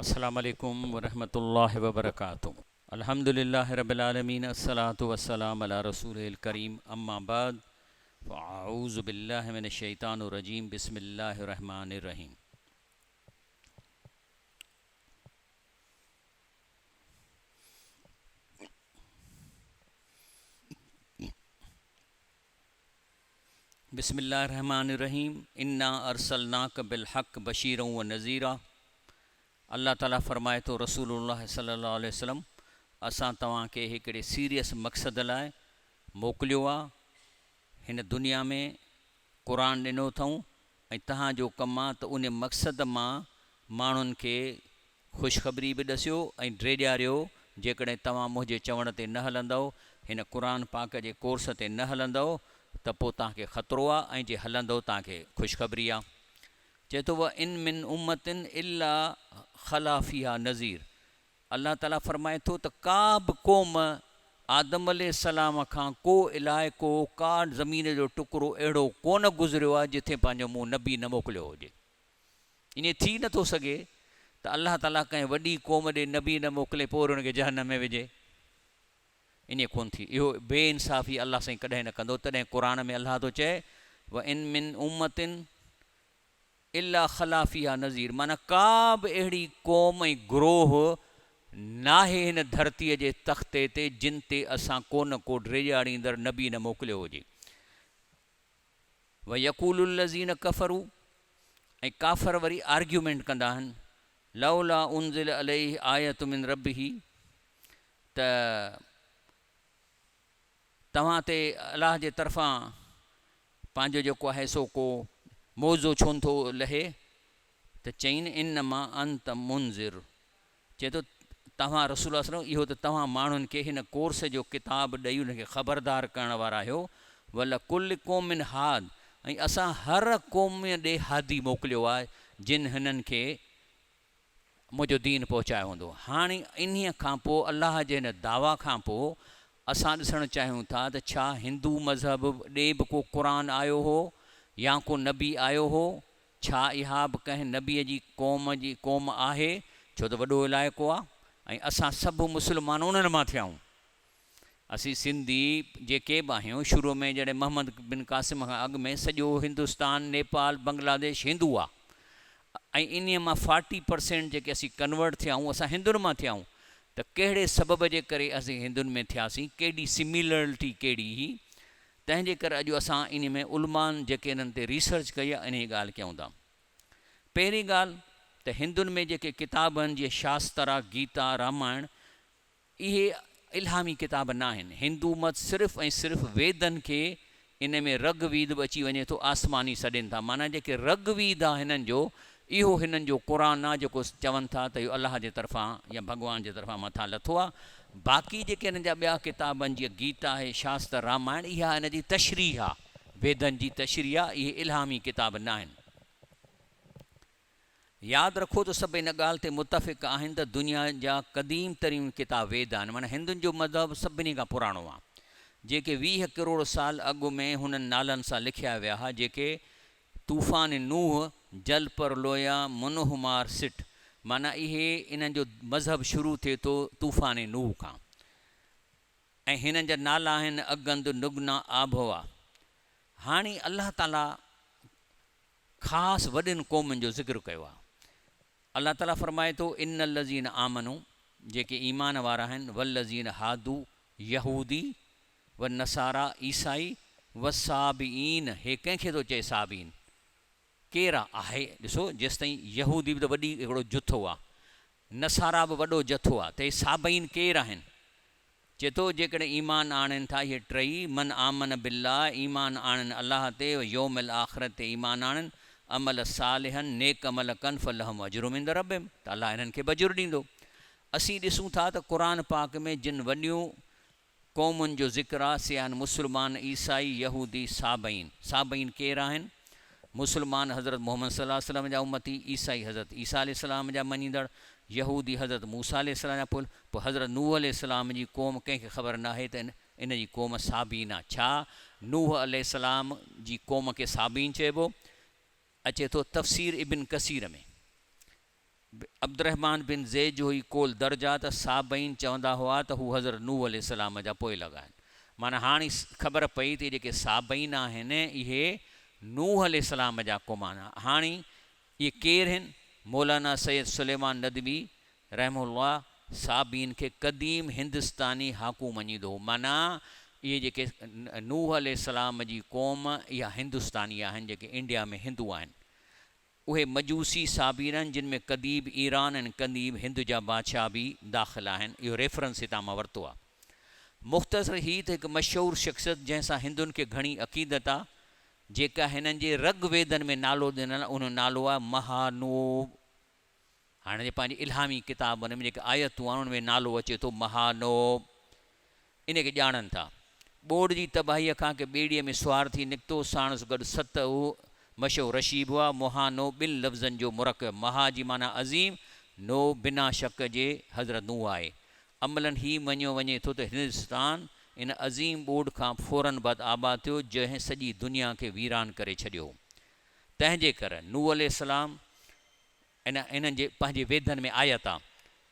السلام عليڪم ورحمة الله وبرڪاته الحمد لله رب العالمين الصلوة والسلام علي رسوله الڪريم اما بعد فاعوذ بالله من الشيطان الرجيم بسم الله الرحمن الرحيم. بسم الله الرحمٰن الرحيم انا ارسلناک بالحق بشيرا و نذيرا الله تعالي فرمائي ٿو رسول الله صلي الله عليه وسلم اسان توهان کي هڪڙي سيريس مقصد لاء موڪليو آ هن دنيا ۾ قرآن ڏنو اٿئون ۽ توهان جو ڪم آ ته ان مقصد مان ماڻهن کي خوشخبري به ڏسيو ۽ ڊيڄاريو جيڪڏهن توهان منهنجي چوڻ تي نه هلندؤ، هن قرآن پاڪ جي ڪورس تي نه هلندؤ ته پوء توهان کي خطرو آ ۽ جي هلندؤ توهان کي خوشخبري آ. چئي ٿو وان من امة الا خلا فيها نذير الله تعاليٰ فرمائي ٿو ته ڪا به قوم آدم عليه السلام کان ڪو علائقو، ڪا زمين جو ٽڪرو اهڙو ڪونه گذريو آهي جتي پنهنجو مون نبي نه موڪليو هجي. ائين ٿي نه ٿو سگهي ته الله تعاليٰ ڪنهن وڏي قوم ڏي نبي نه موڪلي پوء وري ان کي جهنم ۾ وجهي. ائين ڪونه ٿي. اهو بي انصافي الله سائين ڪڏهن نه ڪندو. تڏهن قرآن ۾ الله ٿو چئي وان من امة الا خلا فيها نذير معنيٰ ڪا به اهڙي قوم ۽ گروهه ناهي هن ڌرتيء جي تختي تي جن تي اسان ڪو نه ڪو ڊيڄاريندڙ نبي نه موڪليو هجي. ويقول الذين ڪفروا ۽ ڪافر وري آرگيومينٽ ڪندا آهن لولا انزل عليه آية من ربه ته توهان تي الله جي طرفان پنهنجو جيڪو آهي سو ڪو معجزو ڇو نٿو لهي؟ ته چئين انما انت منذر چئي ٿو توهان رسول الله صلي الله اهو ته توهان ماڻهن کي هن ڪورس جو ڪتاب ڏئي انهن کي خبردار ڪرڻ وارا آهيو ولڪل قوم هاد ۽ اسان هر قوم ڏي هادي موڪليو آهي جن هنن کي منهنجو دين پهچايو هوندو. هاڻي انهيء کان پوء الله جي هن دعويٰ کان پوء اسان ڏسڻ چاهيون ٿا ته ڇا هندو مذهب ڏي به ڪو قرآن آيو هو يا ڪو نبي آيو هو؟ ڇا اها به ڪنهن نبيء جي قوم جي قوم آهي؟ ڇو ته وڏو علائقو آهي ۽ اسان سڀ مسلمان انهن مان ٿيا آهيون. اسين سنڌي جيڪي به آهيون شروع ۾ جڏهن محمد بن قاسم کان اڳ ۾ سڄو هندستان، نيپال، بنگلاديش هندو هئا ۽ انهيء مان فارٽي پرسينٽ جيڪي اسين ڪنورٽ ٿيا آهيون اسان هندن مان ٿيا آهيون ته ڪهڙي سبب جي ڪري اسين هندن ۾ ٿياسين ڪهڙي سميلرٽي ڪهڙي هئي تنهن جي ڪري اڄ اسان انهي ۾ علمائن جيڪي انهن تي ريسرچ ڪئي آهي انهيء ڳالهه ڪيون ٿا. پهرين ڳالهه ته هندن ۾ جيڪي ڪتاب آهن جيئن شاسترا، گيتا، رامائڻ اهي الهامي ڪتاب ناهن. هندو مت صرف ۽ صرف ويدن کي ان ۾ رگ ويد به اچي وڃي ٿو آسماني سڏين ٿا معنيٰ جيڪي رگ ويد آ هنن جو اهو هنن جو قرآن آ جيڪو چون ٿا ته اهو الله جي طرفان يا ڀڳوان جي طرفان مٿان لٿو آ باقي جيڪي هنن جا ٻيا ڪتاب آهن جيئن گيتا آهي شاستر رامائڻ اها هن جي تشريح آ ويدن جي تشريح آ اهي الهامي ڪتاب ناهن. ياد رکو ته سڀ ان ڳالهه تي متفق آهن ته دنيا جا قديم ترين ڪتاب ويد آهن معنيٰ هندن جو مذهب سڀني کان پراڻو آهي جيڪي 20 ڪروڙ سال اڳ ۾ هنن نالن سان لکيا ويا ها جيڪي طوفان نوح، جل پر لويا، منوح مار سٽ معنيٰ اهي انهن جو مذهب شروع ٿئي ٿو طوفان نوح کان ۽ هنن جا نالا آهن اگند، نگنا، آبهوا هاڻي الله تعاليٰ خاص وڏين قومن جو ذڪر ڪيو آهي. الله تعاليٰ فرمائي ٿو، ان الذين آمنوا جيڪي ايمان وارا آهن، والذين هادوا يهودي، والنصاريٰ عيسائي، والصابئين هي ڪنهن کي ٿو چئي صابئين؟ ڪير آهي؟ ڏسو جيستائين يهودي به ته وڏي هڪڙو جٿو آهي، نصاريٰ به وڏو جٿو آهي ته هي صابئين ڪير آهن؟ چئي ٿو، جيڪڏهن ايمان آڻين ٿا اهي ٽئي، من آمن بالله، ايمان آڻين الله تي، و يوم الاخرت تي ايمان آڻين، عمل صالحا، نيڪ عمل ڪن، فلهم اجرهم عند ربهم، ته الله انهن کي به اجر ڏيندو. اسين ڏسون ٿا ته قرآن پاڪ ۾ جن وڏيون قومن جو ذڪر آ سي آهن مسلمان، عيسائي، يهودي، صابئين. صابئين ڪير آهن؟ مسلمان حضرت محمد صلي الله عليه وسلم جا امتي، عيسائي حضرت عيسيٰ عليه السلام جا مڃيندڙ، يهودي حضرت موسيٰ عليه السلام جا پوء پوء حضرت نوح عليه السلام جي قوم ڪنهن کي خبر ناهي ته ان جي قوم صابين آ. ڇا نوح عليه السلام جي قوم کي صابين چئبو؟ اچي ٿو تفسير ابن ڪثير ۾. عبدالرحمان بن زيد جو هي قول درج آ ته صابئين چوندا هئا ته هو حضرت نوح عليه السلام جا پوئلڳ آهن. معنيٰ هاڻي خبر پئي ته اهي جيڪي صابئين آهن اهي نوح عليه السلام جا قوم آهن. هاڻي اهي ڪير هن؟ مولانا سيد سليمان ندوي رحمه الله صابئين کي قديم هندستاني هاڪو مڃيندو هو. معنيٰ اهي جيڪي نوح عليه السلام جي قوم اها هندستاني آهن جيڪي انڊيا ۾ هندو آهن. اهي مجوسي صابين آهن جن ۾ قديم ايران ۽ قديم هند جا بادشاهه به داخل آهن. اهو ريفرنس هتان مان ورتو آهي. مختصر هي ته هڪ مشهور شخصيت جنهن سان هندن کي گهڻي عقيدت آهي جيڪا هنن جي رگ ويدن ۾ نالو ڏنل آهي ان جو نالو آهي مهانوب. هاڻي جي پنهنجي الهامي ڪتابن ۾ جيڪي آيتون آهن ان ۾ نالو اچي ٿو مهانوب. ان کي ڄاڻن ٿا. ٻوڏ جي تباهيء کان ڪي ٻيڙيء ۾ سوار ٿي نڪتو، ساڻس گڏ ست اهو مشهور رشي به هئا. مهانو ٻن لفظن جو مرڪب، مها جي معنيٰ عظيم، نو بنا شڪ جي حضرت نوح آهي. عملاً هي مڃيو وڃي ٿو ته هندستان ان عظيم ٻوڏ کان فوراً بعد آباد ٿيو، جنهن سڄي دنيا کي ويران ڪري ڇڏيو. تنهن جي ڪر نوح عليه السلام ان انهن جي پنهنجي ويدن ۾ آيت آ.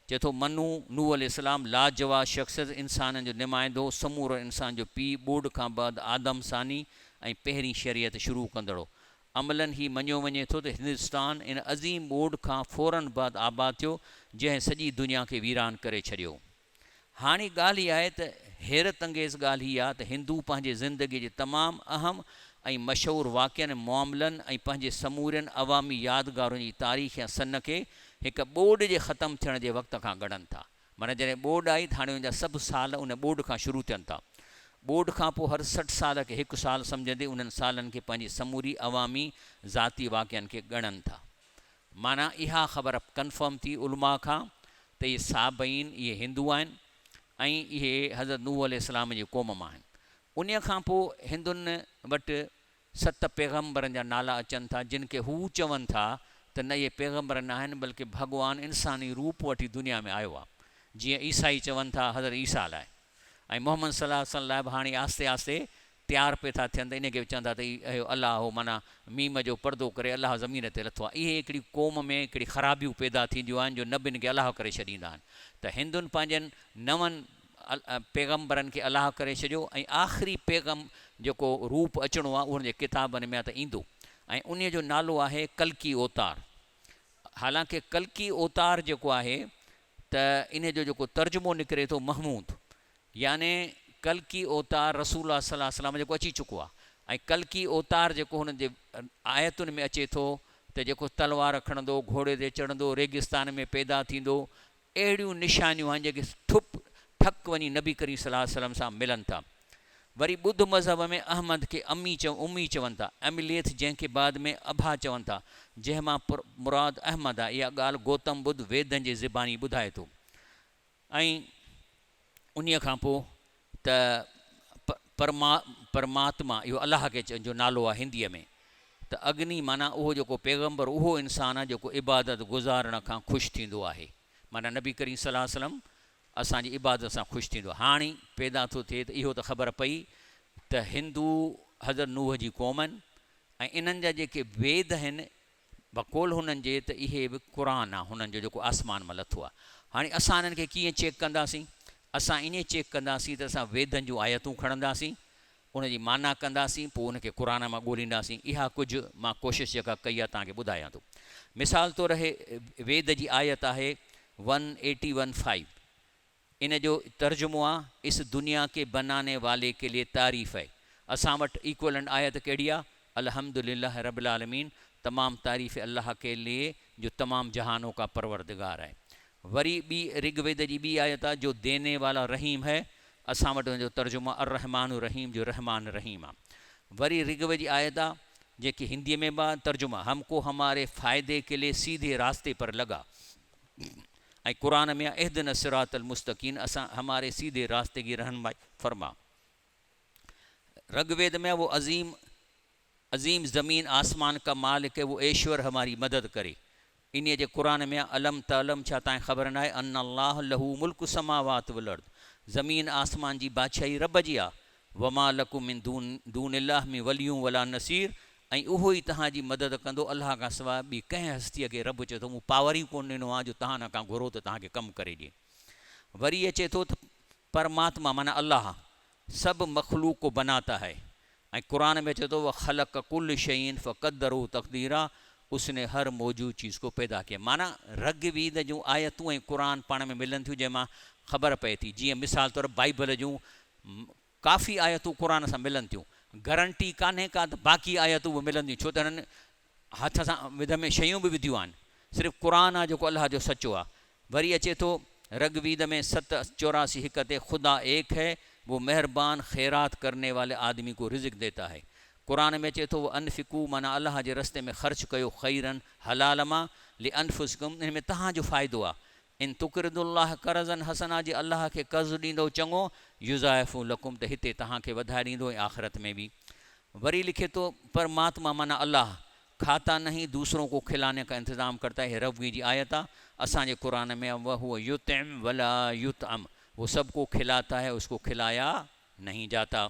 چئي ٿو، منو، نوح عليه السلام، لاجواب شخصيت، انسانن جو نمائندو، سمورن انسان جو پيء، ٻوڏ کان بعد آدم ثاني ۽ پهرين شريعت شروع ڪندڙ هو. عملاً هي مڃيو وڃي ٿو ته هندستان ان عظيم ٻوڏ کان فوراً بعد آباد ٿيو، جنهن سڄي دنيا کي ويران ڪري ڇڏيو. هاڻي ڳالهه هي آهي ته حيرت انگيز ڳالهه هي آهي ته هندو پنهنجي زندگيء جي تمام اهم ۽ مشهور واقعن ۽ معاملن ۽ پنهنجي سمورين عوامي يادگارن جي تاريخ يا سن کي هڪ ٻوڏ جي ختم ٿيڻ جي وقت کان ڳڻن ٿا. معنيٰ جڏهن ٻوڏ آئي ته هاڻي ان جا سڀ سال ان ٻوڏ کان شروع ٿين ٿا. ٻوڏ کان پوء هر 60 سال کي هڪ سال سمجهندي انهن سالن کي پنهنجي سموري عوامي ذاتي واقعن کي ڳڻن ٿا. معنيٰ اها خبر ڪنفرم ٿي علماء کان ته اهي صابئين اهي هندو آهن ۽ اهي حضرت نوح عليه السلام جي قوم مان آهن. انهيء کان پوء هندن وٽ ست پيغمبرن جا نالا اچن ٿا جن کي هو چون ٿا ته نه اهي پيغمبر ناهن بلڪه ڀڳوان انساني روپ وٺي دنيا ۾ آيو آهي جيئن عيسائي چون ٿا حضرت عيسيٰ لاء ۽ محمد صلي الله عليه وسلم لاء به هاڻي آهستي آهستي تيار پئي ٿا ٿين ته انهي کي به چون ٿا ته اهو الله هو معنيٰ ميم جو پردو ڪري الله زمين تي لٿو آهي. اهي هڪڙي قوم ۾ هڪڙي خرابيون پيدا ٿينديون آهن جو نبين کي الله ڪري ڇڏيندا آهن ته هندن پنهنجن نون پيغمبرن کي الله ڪري ڇڏيو ۽ آخري پيغم جيڪو روپ اچڻو آهي اهو هن جي ڪتابن ۾ آهي ته ايندو ۽ انهي جو نالو آهي ڪلڪي اوتار حالانڪه ڪلڪي اوتار جيڪو آهي ته انهي جو جيڪو ترجمو نڪري ٿو محمود يعني ڪلڪي اوتار رسول الله صلي الله عليه وسلم جيڪو اچي چڪو آهي ۽ ڪلڪي اوتار جيڪو هن جي آيتن ۾ اچي ٿو ته جيڪو تلوار کڻندو گهوڙي تي چڙهندو ريگستان ۾ پيدا ٿيندو اهڙيون نشانيون آهن جيڪي ٺپ ٺڪ وڃي نبي ڪريم صلي الله عليه وسلم سان ملن ٿا. وري ٻڌ مذهب ۾ احمد کي امي امي چون ٿا، امليٿ جنهن کي بعد ۾ ابها چون ٿا، جنهن مان مراد احمد آهي، اها ڳالهه گوتم ٻڌ ويدن جي زباني ٻڌائي ٿو ۽ انهيء کان پوء ته پرماتما اهو الله کي جو نالو آهي هنديء ۾ ته اگني معنيٰ اهو جيڪو پيغمبر اهو انسان آهي جيڪو عبادت گذارڻ کان خوش ٿيندو آهي معنيٰ نبي ڪريم صلي الله عليه وسلم اسان جي عبادت سان خوش ٿيندو آهي. هاڻي پيدا ٿو ٿئي ته اهو ته خبر پئي ته هندو حضرت نوح جي قوم آهن ۽ انهن جا جيڪي ويد آهن بقول هنن جي ته اهي به قرآن آ هنن جو جيڪو آسمان مان لٿو آ. هاڻي اسان انهن کي ڪيئن چيڪ ڪنداسين؟ اسان ائين چيڪ ڪنداسين ته اسان ويدن جون آيتون کڻنداسين، ان جي معنيٰ ڪنداسين، پوء ان کي قرآن مان ڳولينداسين. اها ڪجهه مان ڪوشش جيڪا ڪئي آ توهان کي ٻڌايان ٿو. مثال طور هي ويد جي آيت آهي ون ايٽي ون فائيو. ان جو ترجمو آ، اس دنيا ڪي بناني والي ڪي ليي تعريف هي. اسان وٽ ايڪولنٽ آيت ڪهڙي آ، الحمد لله رب العالمين، تمام تعريف الله ڪي ليي جو تمام جهانون ڪا پروردگار هي. وري ٻي رگ ويد جي ٻي آيت آ، جو ديني والا رحيم هي. اسان وٽ ان جو ترجمو آ، الرحمان الرحيم جو رحمان رحيم آ. وري رگ ويد جي آيت آ، جيڪي هنديء ۾ به آ، ترجمو آ، هم ڪو هماري فائدي ڪي ليي سيڌي راستي پر لگا. ۽ قرآن ۾ آ اهدنا الصراط المستقيم اسان هماري سيڌي راستي ڪي رهنمائي فرما. رگ ويد ۾ آ وو عظيم عظيم زمين آسمان ڪا مالڪ هي وو ايشور هماري مدد ڪري. انهيء جي قرآن ۾ آ الم تعلم ڇا تانکي خبر ناهي ان الله له ملڪ السماوات والارض زمين آسمان جي بادشاهي رب جي آ وما لڪم من دون الله من ولي ولا نصير. ۽ اهو ئي توهان جي مدد ڪندو، الله کان سواء ٻي ڪنهن هستيء کي رب چئي ٿو مون پاور ئي ڪونه ڏنو آهي جو توهان کان گهرو ته توهان کي ڪم ڪري ڏئي. وري اچي ٿو ته پرماتما معنيٰ الله سڀ مخلوق کو بناتا هي ۽ قرآن ۾ اچي ٿو وخلق ڪل شيء فقدره تقديرا اس ني هر موجود چيز کو پيدا ڪيا معنيٰ رگ ويد جون آيتون ۽ قرآن پاڻ ۾ ملن ٿيون جنهن مان خبر پئي ٿي جيئن مثال طور بائيبل جون ڪافي آيتون قرآن سان ملن ٿيون. گرنٽي ڪانهي ڪا ته باقي آيتون به ملنديون ڇو ته هنن هٿ سان وڌ ۾ شيون به وڌيون آهن. صرف قرآن آهي جيڪو الله جو سچو آهي. وري اچي ٿو رگ ويد ۾ 7 84 1 تي خدا ايڪ هي وو مهربان خيرات ڪرني والي آدمي ڪو رزق ديتا هي. قرآن ۾ اچي ٿو وانفقو معنيٰ الله جي رستي ۾ خرچ ڪيو خيرا حلال مان لانفسڪم ان ۾ توهان جو فائدو آهي ان تقرضوا الله قرضا حسنا جي الله کي قرض ڏيندؤ چڱو، يضاعفه لڪم ته هتي توهان کي وڌائي ڏيندو ۽ آخرت ۾ به. وري لکي ٿو پرماتما معنيٰ الله، کاتا نهين دوسرون ڪو کلاني کا انتظام ڪرتا هي ربوي جي آيت آ، اسان جي قرآن ۾ آ وهو يطعم ولا يطعم وو سب ڪو کلاتا هي اس ڪو کلايا نهين جاتا.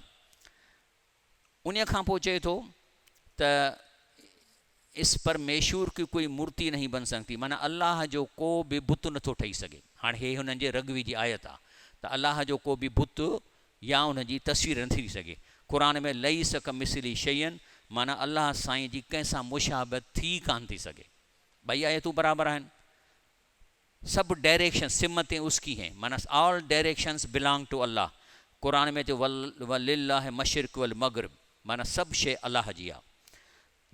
انهيء کان پوء چئي ٿو ته اس پرميشور ڪي ڪوئي مورتي نهين بن سگتي معنيٰ الله جو ڪو به بت نٿو ٺهي سگهي. هاڻ هي هنن جي رگوي جي آيت آ ته الله جو ڪو به بت يا ان جي تصوير نٿي ٿي سگهي. قرآن ۾ ليس ڪمثله شيء معنيٰ الله سائين جي ڪنهن سان مشابهت ٿي ڪانه ٿي سگهي. ٻئي آيتون برابر آهن. سڀ ڊائريڪشن سمتين اس ڪي هين معنيٰ آل ڊائريڪشنز بلانگ ٽو الله قرآن ۾ اچي ولله مشرق والمغرب معنيٰ سڀ شيء الله جي آ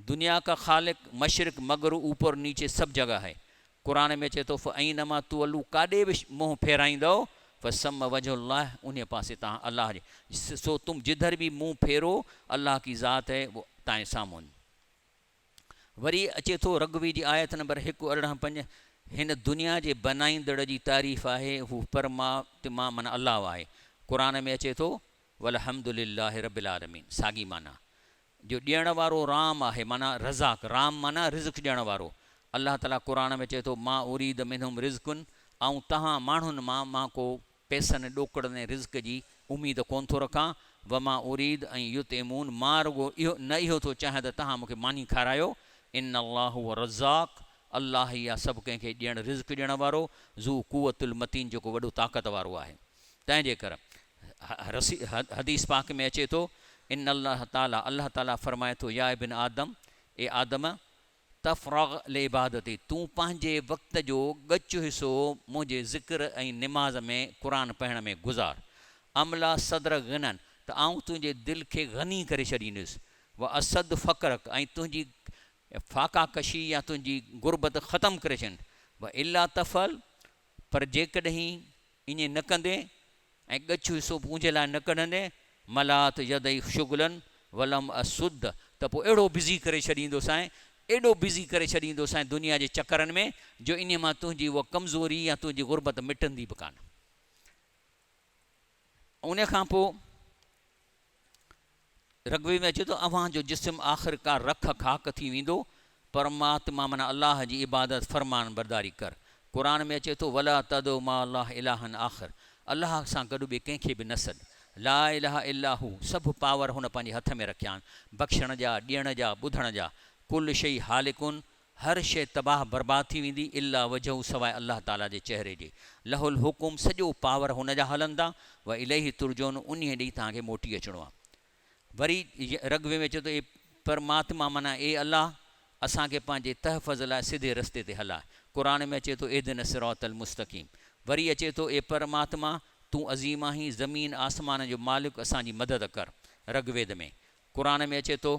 دنيا کا خالق مشرق مغرب اوپر نيچي سڀ جگه هي قرآن ۾ اچي ٿو فاينما تولو ڪاڏي به منهن ڦيرائيندؤ فثم وجه الله انهي پاسي تان الله جي سو تم جڌر به منهن ڦيرو الله ڪي ذات هي وو تانئين سامهون وري اچي ٿو رگوي جي آيت نمبر 1 18 5 هن دنيا جي بنائيندڙ جي تعريف آهي هو پرماتما معنيٰ الله آهي قرآن ۾ اچي ٿو والحمد لله رب العالمين ساڳي معنيٰ جو ڏيڻ وارو رام آهي معنيٰ رزاق رام معنيٰ رزق ڏيڻ وارو الله تعاليٰ قرآن ۾ چئي ٿو ما اريد منهم رزق آئون توهان ماڻهن مان مان ڪو پئسن ڏوڪڙن ۽ رزق جي اميد ڪونه ٿو رکان، وما اريد ان يطعمون مان رڳو اهو نه اهو ٿو چاهيان ته توهان مون کي ماني کارايو، ان الله هو الرزاق الله ئي آهي سڀ ڪنهن کي ڏيڻ رزق ڏيڻ وارو، ذو قوة المتين جيڪو وڏو طاقت وارو آهي. تنهن جي ڪر حديث پاڪ ۾ اچي ٿو، ان الله تعالي الله تعالي فرمائي ٿو يا ابن آدم اي آدم! تفرغ لعبادتي تون پنهنجي وقت جو ڳچ حصو منهنجي ذڪر ۽ نماز ۾ قرآن پڙهڻ ۾ گذار. املا صدرک غنًا ته آئون تنهنجي دل کي غني ڪري ڇڏيندس. و اسد فقرک ۽ تنهنجي فاقه ڪشي يا تنهنجي غربت ختم ڪري ڇڏيندس. و الا تفعل پر جيڪڏهن ائين نه ڪندين ۽ ڳچ حصو منهنجي لاء نه ڪڍندين، ملات يدي شغلا ولم اسد، ته پوء اهڙو بزي ڪري ڇڏيندوسانء، ايڏو بزي ڪري ڇڏيندوسانء دنيا جي چڪرن ۾، جو انهيء مان تنهنجي اها ڪمزوري يا تنهنجي غربت مٽندي به ڪانه. انهيء کان پوء رگوي ۾ اچي ٿو، اوهان جو جسم آخرڪار رک خاڪ ٿي ويندو، پرماتما معنيٰ الله جي عبادت فرمانبرداري ڪر. قرآن ۾ اچي ٿو، ولا تدع مع الله الها آخر الله سان گڏ ٻئي ڪنهن کي به نه سڏ. لا اله الا هو سڀ پاور هن پنهنجي هٿ ۾ رکيا آهن، بخشڻ جا، ڏيڻ جا، ٻڌڻ جا. ڪل شيء هالڪ هر شيء تباهه برباد ٿي ويندي الا وجهه سواء الله تعاليٰ جي چهري جي. له الحڪم سڄو پاور هن جا هلن ٿا واليه ترجعون انهيء ڏي توهان کي موٽي اچڻو آهي. وري رگوي ۾ اچي ٿو اي پرماتما معنيٰ اي الله اسان کي پنهنجي تحفظ لاء سڌي رستي تي هلاء. قرآن ۾ اچي ٿو اهدنا الصراط المستقيم. وري اچي ٿو اي پرماتما تون عظيم آهين زمين آسمان جو مالڪ اسان جي مدد ڪر. رگويد ۾ قرآن ۾ اچي ٿو.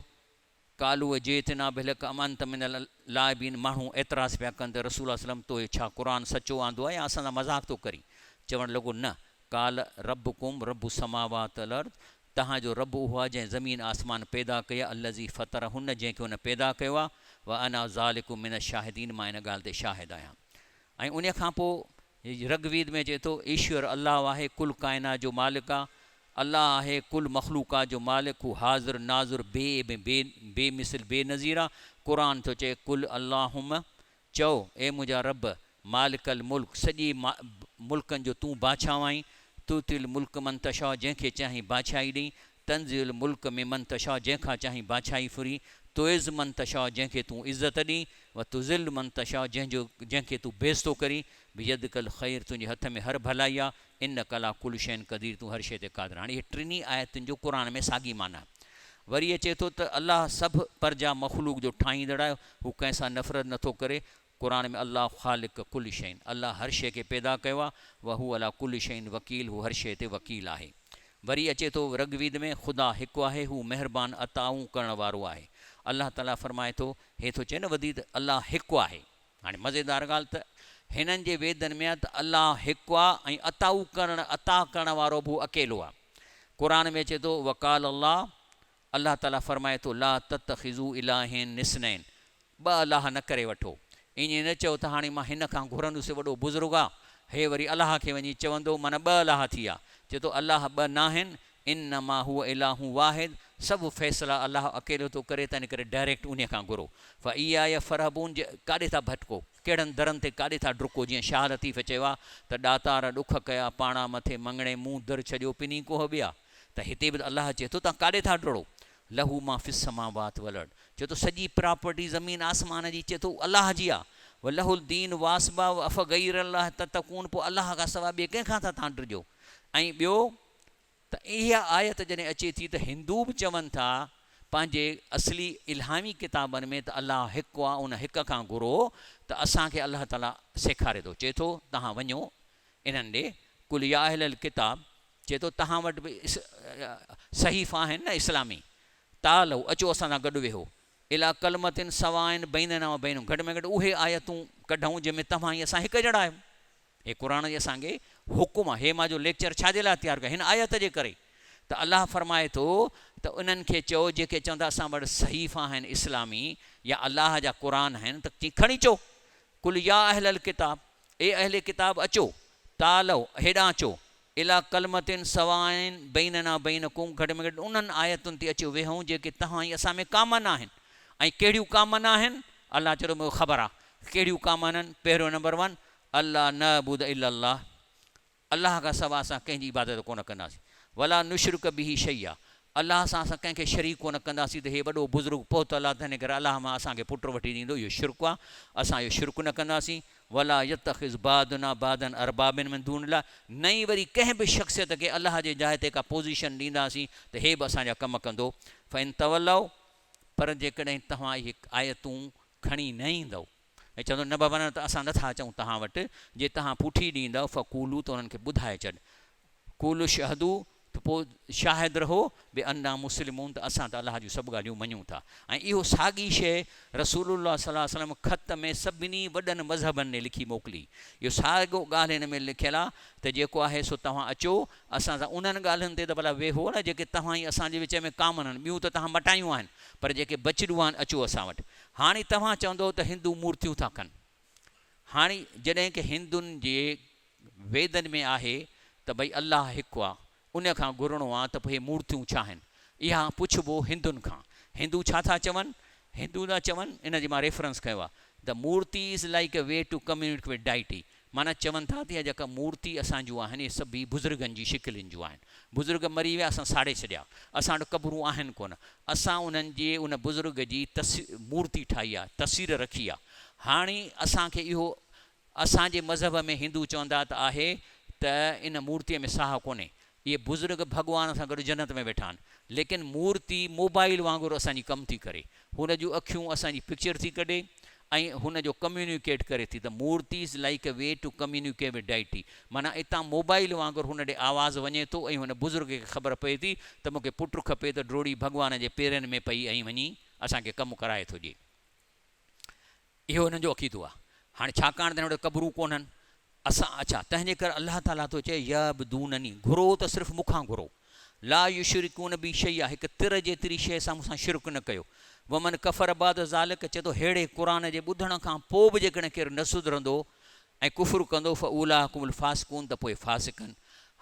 قالوا اجئتنا بالحق ام انت من اللاعبين ماڻهو اعتراض پيا ڪن ته رسول الله صلعم تو ڇا قرآن سچو آندو آهي يا اسان سان مذاق ٿو ڪرين؟ چوڻ لڳو نه قال ربڪم رب السماوات والارض توهان جو رب اهو آهي جنهن زمين آسمان پيدا ڪيا الذي فطرهن جنهن کي هن پيدا ڪيو آهي وانا ذلڪ من الشاهدين مان ان ڳالهه تي شاهد آهيان ۽ انهي کان پوء رگ ويد ۾ اچي ٿو، ايشور الله آهي، ڪل ڪائنات جو مالڪ آ، الله آهي ڪل مخلوقات جو مالڪ، هو حاضر، ناظر، بي عيب ۽ بي بي مثل بي نظير آ، قرآن ٿو چئي، قل اللهم، چئو، اي منهنجا رب، مالڪ الملڪ، سڄي ملڪن جو تون بادشاهه آهين، تؤتي الملڪ من تشاء، جنهن کي چاهين بادشاهي ڏئين، تنزع الملڪ ممن تشاء، جنهن کان چاهين بادشاهي ڦرين، تعز من تشاء جنهن کي تون عزت ڏين، و تذل من تشاء جنهن جو جنهن کي تون بيعزتو ڪرين، بيدک الخير تنهنجي هٿ ۾ هر ڀلائي آ، انک عليٰ ڪل شيء قدير تون هر شيء تي قادر آهين. هاڻي اهي ٽنهي آيتن جو قرآن ۾ ساڳي معنيٰ آهي. وري اچي ٿو ته الله سڀ پرجا مخلوق جو ٺاهيندڙ آهي، هو ڪنهن سان نفرت نٿو ڪري، قرآن ۾ الله خالق ڪل شيء الله هر شيء کي پيدا ڪيو آهي، وهو عليٰ ڪل شيء وڪيل هو هر شيء تي وڪيل آهي. وري اچي ٿو رگويد ۾ خدا هڪ آهي هو مهربان عطائون ڪرڻ وارو آهي. الله تعاليٰ فرمائي ٿو، هي ٿو چئي نه وڌيڪ ته الله هڪ آهي. هاڻي مزيدار ڳالهه ته هنن جي ويدن ۾ آهي ته الله هڪ آهي ۽ عطائون ڪرڻ عطا ڪرڻ وارو به هو اڪيلو آهي. قرآن ۾ اچي ٿو وقال الله الله تعاليٰ فرمائي ٿو لا تتخذوا الٰهين اثنين ٻه الله نه ڪري وٺو. ائين نه چئو ته هاڻي مان هن کان گهرندس وڏو بزرگ آ، هي وري الله کي وڃي چوندو معنيٰ ٻه الله ٿي ويا. چئي ٿو الله ٻه ناهن، انما هو اله واحد سڀ فيصلا الله اڪيلو ٿو ڪري تنهن ڪري ڊائريڪٽ انهي کان گهرو. فاياي فرهبون جي ڪاڏي ٿا ڀٽڪو، ڪهڙن درن تي ڪاڏي ٿا ڊڪو جيئن شاهه لطيف چيو آ ته ڏاتار ڏک ڪيا پاڻا مٿي مڱڻي مون در ڇڏيو پني ڪوهه ٻيا. ته هتي به الله چئي ٿو توهان ڪاڏي ٿا ڊوڙو؟ له ما في السماوات والارض چئي ٿو سڄي پراپرٽي زمين آسمان جي چئي ٿو الله جي آ وله الدين واصبا افغير الله تتقون پوء الله کان سواء ٻئي ڪنهن کان ٿا توهان ڊڄو ۽ ٻيو ته اها آيت جڏهن اچي ٿي ته هندو به چون ٿا پنهنجي اصلي الهامي ڪتابن ۾ ته الله هڪ آ ان هڪ کان گهرو ته اسان کي الله تعالي سيکاري ٿو چئي ٿو توهان وڃو انهن ڏي قل يا اهل الڪتاب چئي ٿو توهان وٽ به صحيفا آهن نه اسلامي، تعالوا اچو اسان سان گڏ ويهو، الي ڪلمة سواء بيننا و بينڪم گهٽ ۾ گهٽ اهي آيتون ڪڍون جنهن ۾ توهان ۽ اسان هڪ جهڙا آهيون. هي قرآن جي اسان کي حڪم آهي. هي مان جو ليڪچر ڇا جي لاء تيار ڪيو هن آيت جي ڪري ته الله فرمائي ٿو ته انهن کي چئو جيڪي چون ٿا اسان وٽ صحيفا آهن اسلامي يا الله جا قرآن آهن ته کڻي چئو قل يا اهل الڪتاب اي اهل ڪتاب اچو، تعالوا، هيڏانهن اچو، الي ڪلمة سواء بيننا وبينڪم گهٽ ۾ گهٽ انهن آيتن تي اچيو ويهون جيڪي توهان ۽ اسان ۾ ڪامن آهن ۽ ڪهڙيون ڪامن آهن؟ الله چيو مون کي خبر آهي ڪهڙيون ڪامن آهن، پهريون نمبر ون، الا نعبد الا الله الله کان سواء اسان ڪنهن جي عبادت ڪونه ڪنداسين. ولا نشرڪ به شيئا الله سان اسان ڪنهن کي شريڪ ڪونه ڪنداسين ته هي وڏو بزرگ پهتل آهي تنهن ڪري الله مان اسان کي پٽ وٺي ڏيندو اهو شرڪ آهي اسان اهو شرڪ نه ڪنداسين. ولا يتخذ بعضنا بعضا اربابا من دون الله نه ئي وري ڪنهن به شخصيت کي الله جي جاء تي ڪا پوزيشن ڏينداسين ته هي به اسان جا ڪم ڪندو. فان تولوا پر جيڪڏهن توهان اهي آيتون کڻي نه ايندؤ. ۽ چوندو، نه بابا نه ته اسان نٿا اچون توهان وٽ، جي توهان پٺي ڏيندؤ، فقولوا ته انهن کي ٻڌائي ڇڏ، قولوا اشهدوا ته پوء شاهد رهو، بانا مسلمون ته اسان ته الله جون سڀ ڳالهيون مڃون ٿا. ۽ اهو ساڳي شيء رسول الله صلي الله عليه وسلم خط ۾ سڀني وڏن مذهبن ڏي لکي موڪلي. اهو ساڳو ڳالهه هن ۾ لکيل آهي ته جيڪو آهي سو توهان اچو اسان سان انهن ڳالهين تي ته ڀلا ويهو نه جيڪي توهان ۽ اسان جي وچ ۾ ڪامن آهن، ٻيون ته توهان مٽايون آهن پر جيڪي بچڙيون آهن اچو اسان وٽ. هاڻي توهان چوندؤ ته هندو مورتيون ٿا ڪن. هاڻي جڏهن ڪه هندن جي ويدن ۾ آهي ته ڀئي الله هڪ آ، ان کان گهرڻو آ ته پوء هي مورتيون ڇا آهن؟ اها پڇبو هندن کان. هندو ڇا ٿا چون؟ هندو ٿا چون، ان جي مان ريفرنس کنيو آ، The murti is like a way to communicate with deity معنيٰ چون ٿا ته اها جيڪا مورتي اسان جون آهن اهي سڀ ئي بزرگن جي شڪلين جون آهن. بزرگ مري ويا اسان ساڙي ڇڏيا. اسان وٽ قبرون آهن ڪونه. اسان انهن جي ان بزرگ جي مورتي ٺاهي آهي، تصوير رکي آهي. هاڻي اسان کي اهو اسان جي مذهب ۾ هندو چوندا ته آهي ته ان مورتيء ۾ ساهه ڪونهي. اهي بزرگ ڀڳوان سان گڏ جنت ۾ ويٺا آهن. ليڪن مورتي موبائيل وانگر اسان جي ڪم ٿي ڪري. هن جون اکيون اسان جي پڪچر ٿي ڪڍي ۽ هن جو ڪميونيڪيٽ ڪري ٿي ته murti is like a way to communicate with deity معنيٰ اتان موبائيل وانگر هن ڏي آواز وڃي ٿو ۽ هن بزرگ کي خبر پئي ٿي ته مون کي پٽ کپي ته ڊوڙي ڀڳوان جي پيرن ۾ پئي ۽ وڃي اسان کي ڪم ڪرائي ٿو ڏئي. اهو هنن جو عقيدو آهي. هاڻي ڇاڪاڻ ته هن وٽ قبرون ڪونهن، اسان اڇا، تنهن جي ڪري الله تعاليٰ ٿو چئي، يعبدونني، گهرو ته صرف مون کان گهرو، لا يشرڪون بي شيئا، هڪ تر جيتري شيء سان مون سان شرڪ نه ڪيو، ومن ڪفر بعد ذلڪ، چئي ٿو ههڙي قرآن جي ٻڌڻ کان پوء به جيڪڏهن ڪير نه سڌرندو ۽ ڪفر ڪندو، فاولئک هم الفاسقون، ته پوء فاسق آهن.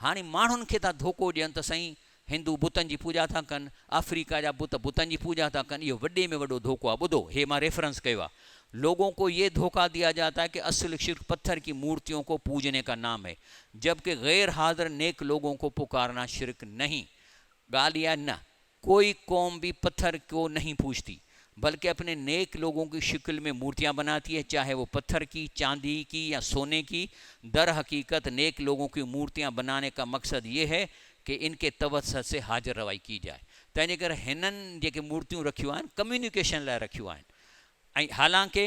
هاڻي ماڻهن کي ٿا ڌوڪو ڏين ته سائين هندو بتن جي پوڄا ٿا ڪن، آفريڪا جا بت بتن جي پوڄا ٿا ڪن، اهو وڏي ۾ وڏو ڌوڪو آهي، ٻڌو هي مان ريفرنس ڪيو آهي، لوگون ڪو يه ڌوڪا ديا جاتا هي ڪه اصل شرڪ پٿر ڪي مورتيون ڪو پوجني ڪا نام هي، جبڪه غير حاضر نيڪ لوگون ڪو پڪارنا شرڪ نهين، ڳالهه اها نه ڪوئي قوم به پٿر ڪو نهين پوجتي، बल्कि अपने नेक लोगों की शक्ल में मूर्तियां बनाती है, चाहे वो पत्थर की, चांदी की या सोने की। दर हकीकत नेक लोगों की मूर्तियां बनाने का मकसद ये है कि इनके तवस्सुत से हाजिर रवाई की जाए। तंहिंजे करे हिननि जेके मूर्तियूं रखियूं आहिनि कम्यूनिकेशन लाइ रखियूं आहिनि ऐं हालांकि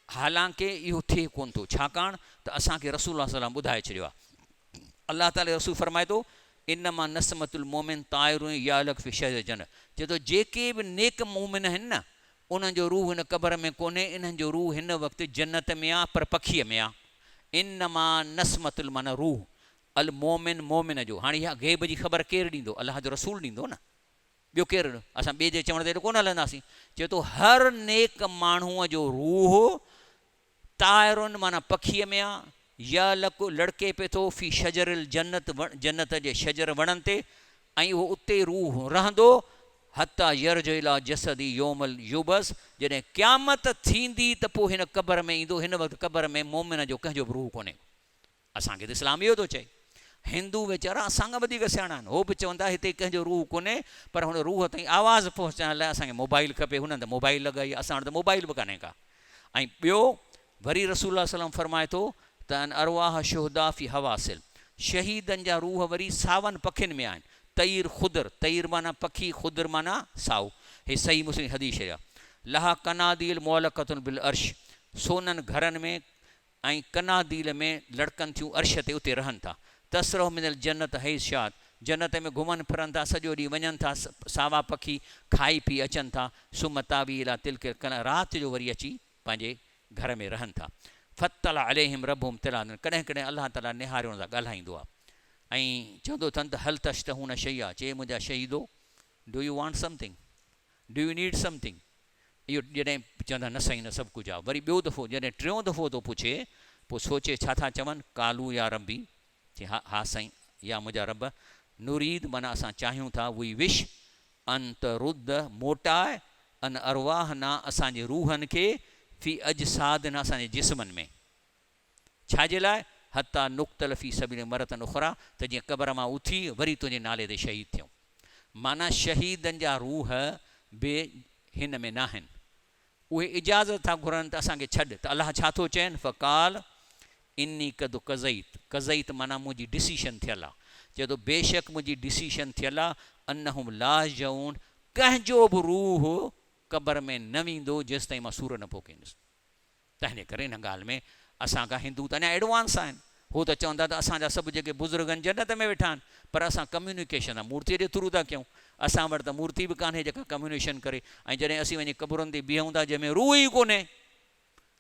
हालांकि इहो थिए कोन थो, छाकाणि त असांखे रसूल सलाम ॿुधाए छॾियो आहे। अलाह ताला रसूल फरमाए थो, इनमा नसमतुल मोमिन ताइर यालक फी शजर जन्नत। चए थो जेके बि नेक मोमिन आहिनि न, उन्हनि जो रूह हिन क़बर में कोन्हे, इन्हनि जो रूह हिन वक़्तु जन्नत में आहे, पर पखीअ में आहे। इनमा नसमतुल माना रूह, अल मोमिन मोमिन जो। हाणे इहा ग़ैब जी ख़बर केरु ॾींदो? अलाह जो रसूल ॾींदो न, ॿियो केरु? असां ॿिए जे चवण ते कोन हलंदासीं। चए थो हर नेक माण्हूअ जो रूह तायरुन माना पखीअ में आहे, या लक लड़के पे थो, फी शजरिल जन्नत जन्नत जे शजर वणनि ते, ऐं उहो उते रूह रहंदो, हता यरज इला जसदी योमल युबस, जॾहिं क़यामत थींदी त पोइ हिन क़बर में ईंदो। हिन वक़्तु क़बर में मोमिन जो कंहिंजो बि रूह कोन्हे। असांखे त इस्लाम इहो थो चए। हिंदू वीचारा असां खां वधीक सियाणा आहिनि, हो बि चवनि था हिते कंहिंजो रूह कोन्हे, पर हुन रूह ताईं आवाज़ पहुचाइण लाइ असांखे मोबाइल खपे। हुननि त मोबाइल लॻाई, असां वटि त मोबाइल बि कान्हे का। ऐं ॿियो वरी रसूल सलाम फरमाए थो त अन अरवाह शुहदा फी हवासिल, शहीदनि जा रूह वरी सावनि पखियुनि में आहिनि। तईर ख़ुदर, तईर माना पखी, ख़ुदर माना साओ। हे सही मुस्लिम हदीस आहे। लहा कनादील मुअलक़तुन बिल अर्श, सोननि घरनि में ऐं कनादील में लड़कनि थियूं अर्श ते, उते रहनि था। तसरह मिनल जन्नत हैज़ शाद, जन्नत में घुमनि फिरनि था, सॼो ॾींहुं वञनि था, सावा पखी खाई पी अचनि था। सुम तावी इला तिल्क कना, राति जो वरी अची पंहिंजे घर में रहनि था। फतला अलैहिम रबुहुम तिला, कॾहिं कॾहिं अलाह ताला निहारियो सां ॻाल्हाईंदो आहे ऐं चवंदो अथनि त हल तश्तहून शैया, चए मुंहिंजा शहीदो, do you want something, do you need something. इहो जॾहिं चवंदा न साईं न, सभु कुझु आहे। वरी ॿियो दफ़ो जॾहिं टियों दफ़ो थो पुछे, पोइ सोचे छा था चवनि, कालू या रबी, चए हा हा साईं, या मुंहिंजा रब, नुरीद माना असां चाहियूं था, we wish अन तरुद मोटाए, अन अरवाह ना असांजे रूहनि खे, फी अजसाद न असांजे जिस्मनि में, छाजे लाइ, हता नुक्तल फी सबील मरतन उखरा, त जीअं क़बर मां उथी वरी तुंहिंजे नाले ते शहीद थियूं। माना शहीदनि जा रूह बि हिन में न आहिनि, उहे इजाज़त था घुरनि त असांखे छॾ। त अलाह छा थो चइनि, फ़काल इन्नी कद कज़ईत, कज़ईत माना मुंहिंजी डिसीशन थियल आहे। चए थो बेशक मुंहिंजी डिसीशन थियल आहे, अन्नहुम ला यऊन, कंहिंजो बि रूह क़बर में न वेंदो जेसि ताईं मां सूर न पोखींदुसि। तंहिंजे करे हिन ॻाल्हि में असां खां हिंदू त अञा एडवांस आहिनि, हू त चवंदा त असांजा सभु जेके बुज़ुर्ग आहिनि जन्नत में वेठा आहिनि, पर असां कम्यूनिकेशन मूर्तीअ जे थ्रू था कयूं। असां वटि त मूर्ति बि कान्हे जेका कम्यूनिकेशन करे। ऐं जॾहिं असीं वञी क़बरुनि ते बीहूं था जंहिंमें रूह ई कोन्हे,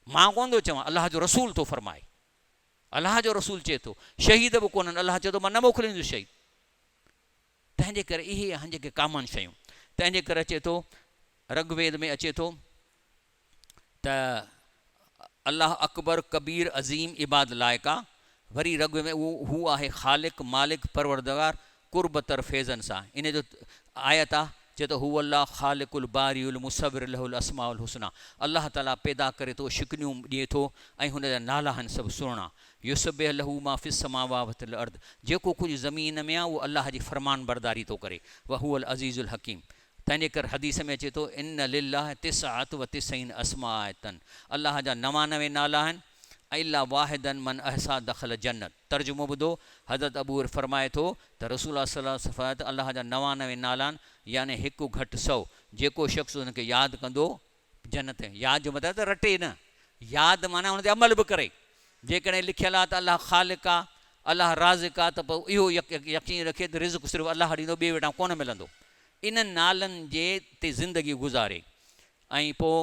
मां कोन थो चवां, अलाह जो रसूल थो फरमाए, अलाह जो रसूल चए थो, शहीद बि कोन्हनि, अलाह चए थो मां न मोकिलींदुसि शहीद। तंहिंजे करे इहे आहिनि जेके कॉमन शयूं। तंहिंजे करे अचे थो ऋग्वेद में अचे थो त अलाह अकबर कबीर अज़ीम इबाद लाइक़ आहे। वरी ऋग्वेद में उहो हू आहे ख़ालिक मालिक परवरदगार कुर्बतर फैज़नि सां। इन जो आयत आहे, चए थो हू अलाह ख़ालिकुल बारीउल मुसव्विर लहुल अस्माउल हुस्ना, अलाह ताला पैदा करे थो, शिकनियूं ॾिए थो ऐं हुन जा नाला आहिनि सभु सुहिणा। युसब्बिह लहू मा फिस समावाति वल अर्द, जेको कुझु ज़मीन में आहे उहो अलाह जी फरमान बरदारी थो करे। व हुवल अज़ीज़ुल हकीम। तंहिंजे करे हदीस में अचे थो इन लिल्लाह तिसअत व तिसईन अस्माअतन, अलाह जा 99 नाला आहिनि, इल्ला वाहिदन मन अहसा दखल जन्नत। तर्जुमो ॿुधो, हज़रत अबू फरमाए थो त रसूल सल्लल्लाहु अलैहि वसल्लम अलाह जा 99 नाला आहिनि, यानी हिकु घटि 100, जेको शख़्स हुनखे यादि कंदो जन्नत। यादि जो मतिलबु त रटे न, यादि माना हुन ते अमल बि करे। जेकॾहिं लिखियलु आहे त अलाह ख़ालिक आहे, अलाह राज़िक आहे, त पोइ इहो यकीन रखे त रिज़्क सिर्फ़ु अलाह ॾींदो, ॿिए वटां कोन मिलंदो। इन्हनि नालनि जे ते ज़िंदगी गुज़ारे। ऐं पोइ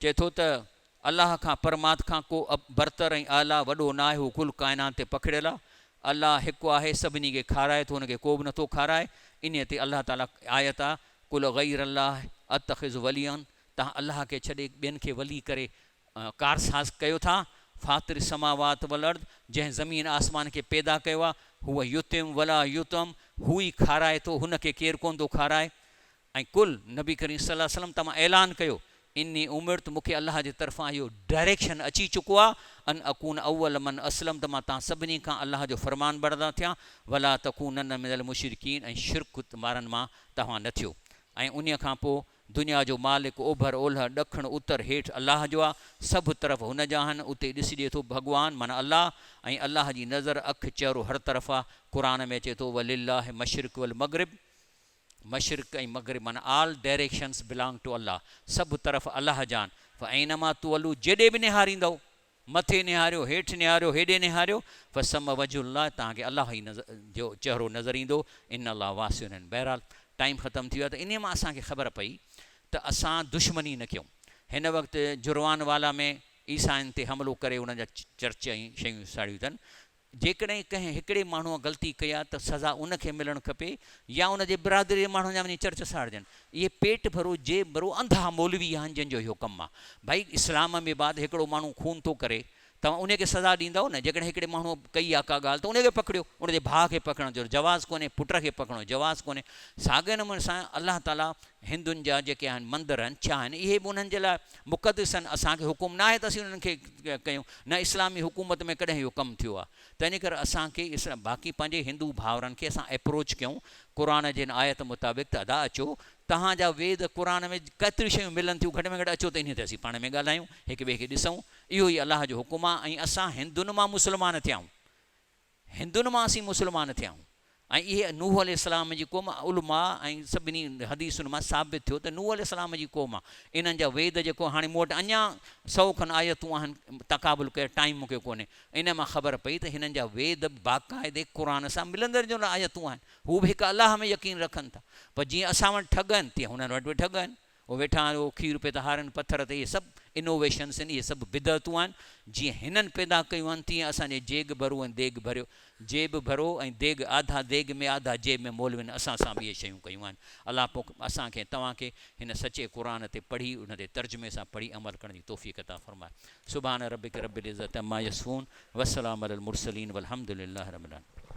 चए थो त अलाह खां परमात्मा खां को बरतर ऐं आला वॾो न आहे, हू कुल काइनात ते पखिड़ियल आहे। अलाह हिकु आहे, सभिनी खे खाराए थो, हुनखे को बि नथो खाराए। इन ते अलाह ताला आयत आहे, कुल ग़ैर अलाह अतख़िज़ वलियन, तव्हां अलाह खे छॾे ॿियनि खे वली करे कारसाज़ कयो था। फ़ातिर समावात वल अर्द, जंहिं ज़मीन आसमान खे पैदा कयो आहे, हुअ युतिम वला युतम, हू ई खाराए थो, हुनखे केरु कोन थो खाराए। ऐं कुल नबी करीम सल्लल्लाहु अलैहि वसल्लम तव्हां ऐलान कयो, इन्नी उमिर्त, मूंखे अलाह जे तरफ़ां इहो डायरेक्शन अची चुको आहे, अन अकून अव्वल मन असलम, त मां तव्हां सभिनी खां अलाह जो फरमान बरदार थियां, वला तकूनन मिनल मुशरिकीन, ऐं शिरक वारनि मां तव्हां न थियो। ऐं उन खां पोइ دنيا جو مالڪ اوڀر، اولهه، ڏکڻ، اتر، هيٺ الله جو آ، سڀ طرف هن جا آهن، اتي ڏسجي ٿو ڀڳوان معنيٰ الله ۽ الله جي نظر، اک، چهرو هر طرف آ، قرآن ۾ اچي ٿو ولله مشرق والمغرب، مشرق ۽ مغرب معنيٰ All directions belong to Allah، سڀ طرف الله جا آهن، فاينما تولوا جيڏي به نهاريندؤ، مٿي نهاريو، هيٺ نهاريو، هيڏي نهاريو، فثم وجه الله توهان کي الله ئي جو چهرو نظر ايندو، ان الله واسع عليم بهرحال ٽائيم ختم ٿي ويو آهي ته انهيء مان اسان کي خبر پئي ته اسان دشمني نه ڪيون. هن وقت جروان والا ۾ عيسائين تي حملو ڪري انهن جا چرچ ۽ شيون ساڙيون اٿن. جيڪڏهن ڪنهن هڪڙي ماڻهوء غلطي ڪئي آهي ته سزا ان کي ملڻ کپي يا ان جي برادري جي ماڻهن جا وڃي چرچ ساڙجن. اهي پيٽ ڀرو جيب ڀرو انڌا مولوي آهن جن جو اهو ڪم آهي. ڀائي اسلام ۾ بعد هڪڙو ماڻهو خون ٿو ڪري توهان انهي کي سزا ڏيندؤ نه؟ جيڪڏهن هڪڙي ماڻهوء ڪئي آهي ڪا ڳالهه ته انهي کي پڪڙيو، ان جي ڀاء کي پڪڙڻ جو جواز ڪونهي، پٽ کي پڪڙڻ جو جواز ڪونهي. ساڳئي نموني سان الله تعاليٰ هندن جا جيڪي آهن مندر آهن ڇا آهن اهي به انهن جي لاء مقدس آهن، اسان کي حڪم ناهي ته اسين انهن کي ڪيون، نه اسلامي حڪومت ۾ ڪڏهن اهو ڪم ٿيو آهي. تنهنجي ڪري اسان کي باقي پنهنجي هندو ڀائرن کي اسان ايپروچ ڪيون قرآن جي هن آيت مطابق ته ادا اچو توهان جا ويد قرآن ۾ ڪيتريون شيون ملن ٿيون گهٽ ۾ گهٽ اچو ته انهي تي اسين پاڻ ۾ ڳالهايون هڪ ٻئي کي ڏسون اهو ئي الله جو حڪم آهي ۽ اسان هندن مان مسلمان ٿيا آهيون هندن مان اسين مسلمان ٿيا آهيون ۽ اهي نوح عليه السلام جي قوم علماء ۽ سڀني حديثن مان ثابت ٿيو ته نوح عليه السلام جي قوم آهي انهن جا ويد جيڪو هاڻي مون وٽ اڃا سئو کن آيتون آهن تقابل ڪيل ٽائيم مون کي ڪونهي ان مان خبر پئي ته هنن جا ويد باقاعدي قرآن سان ملندڙ جلندڙ آيتون آهن هو به هڪ الله ۾ يقين رکن ٿا پر جيئن اسان وٽ ٺڳ آهن تيئن هنن وٽ به ٺڳ آهن هو ويٺا آهن اهو کير پي ٿا هارين پٿر تي اهي سڀ انوويشنس آهن اهي سڀ بدعتون آهن جيئن هنن پيدا ڪيون آهن تيئن اسان جي جيگ ڀرو ۽ ديڳ ڀريو جيب ڀرو ۽ ديڳ آڌا ديڳ ۾ آڌا جيب ۾ مولوين اسان سان به اهي شيون ڪيون آهن الله پوک اسان کي ۽ توهان کي هن سچي قرآن تي پڙهي ان تي ترجمي سان پڙهي عمل ڪرڻ جي توفيق عطا فرمائي سبحان ربک رب العزت عما يصفون وسلام علي المرسلين والحمد لله رب العالمين.